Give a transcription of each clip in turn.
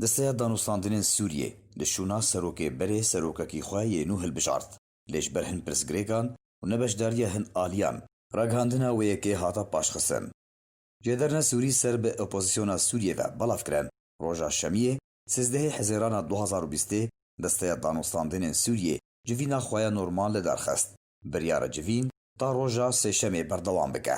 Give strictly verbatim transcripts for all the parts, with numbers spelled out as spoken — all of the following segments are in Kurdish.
Desteya Danûstandinên Sûriyê li şûna serokê berê serokekî xwe yê nû hilbijart. Lê ji ber hin pirsgirêkan û nebeşdariya hin aliyan, ragihandina wê yekê hate paşxistin. Jêderine Sûrî ser bi opozisyona Sûriyê ve belav kirin. Roja Şemiyê, sêzdehê Hezêrana du hazar û bîstê, Desteya Danûstandinên Sûriyê civîna xwe ya normal li dar xist. Biryara civîn ta roja Sêşemê berdewam bike.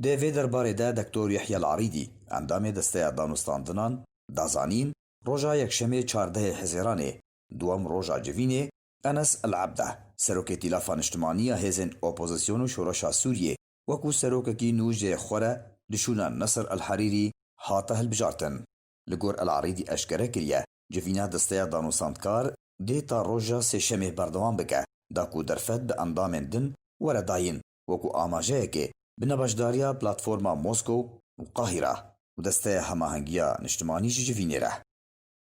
Di vê derbarê de Doktor Yehya Al-Arîdî, endamê Desteya Danûstandinan, da zanîn, roja Yekşemê çardehê Hezêranê, duwem roja civînê, Enes El Abde, serokê Tîlafa Niştimanî ya Hêzên Opozîsyon û Şoreşa Sûriyê, wekû serokekî nû jê xwe re li şûna Nesir El Herîrî hate hilbijartin. Li gor El Arîdî eşkere kiriye, civîna Desteya Danûstandkar dê ta roja Sêşemê berdewam bike, da ku derfet bi endamên din were dayîn, wekû amajeyekê bi nebeşdariya Platforma Moskow û Qahîra û Desteya Hemahengiya Niştimanî ji civînê re.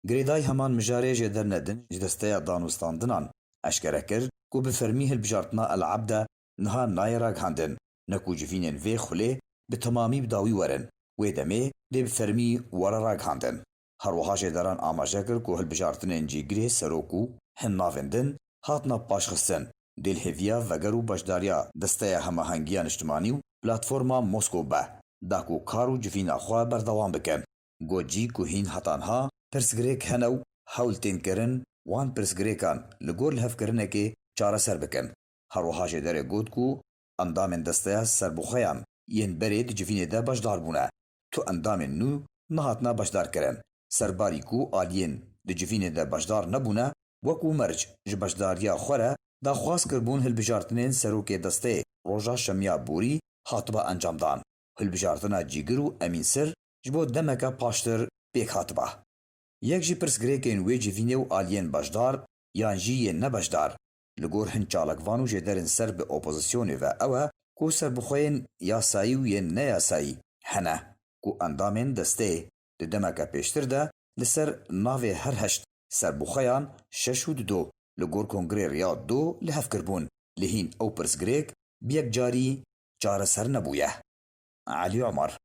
Girêdayî heman mijarê jêderine din ji Desteya Danûstandinan eşkere kir ku bi fermî hilbijartina El Abde niha nayê ragihandin, ne ku civînên vê xulê bi temamî bi dawî werin, wê demê dê bi fermî were ragihandin. Her wiha jêderan amaje kir ku hilbijartinên cîgirê serok û hin navên din hatine paşxistin, dê li hêviya veger û beşdariya Desteya Hemahengiya Niştimanî û Platforma Moskow be, da ku kar û civîna xwe berdewam bikin. Got jî ku hîn heta niha pirsgirêk hene û hewl tên kirin wan pirsgirêkan li gor lihevkirinekê çareser bikin. Her wiha jêderê got ku endamên Desteya Serbixweyan yên berê di civînê de beşdar bûne, tu endamên nû nehatine beşdarkirin. Serbarî ku aliyên di civînê de beşdar nebûne, wekû merc ji beşdariya xwe re daxwaz kiribûn hilbijartinên serokê desteyê roja Şemiya borî hatiba encamdan. Hilbijartina Cîgir û Emîn Sir ji bo demeke paştir pêk hatiba. Yek ji pirsgirêkên wê civînê û aliyên beşdar yan jî yên nebeşdar, li gor hin çalakvan û jêderên ser bi opozîsyonê ve ew e ku serbixweyên yasayî û yên neyasayî hene ku endamên desteyê di demeke pêştir de li ser navê her heşt serbixweyan şeş û dido li gor Kongrê Riyad du li hev kiribûn, lê hîn ew pirsgirêk bi yekcarî çareser nebûye. Elî Omar.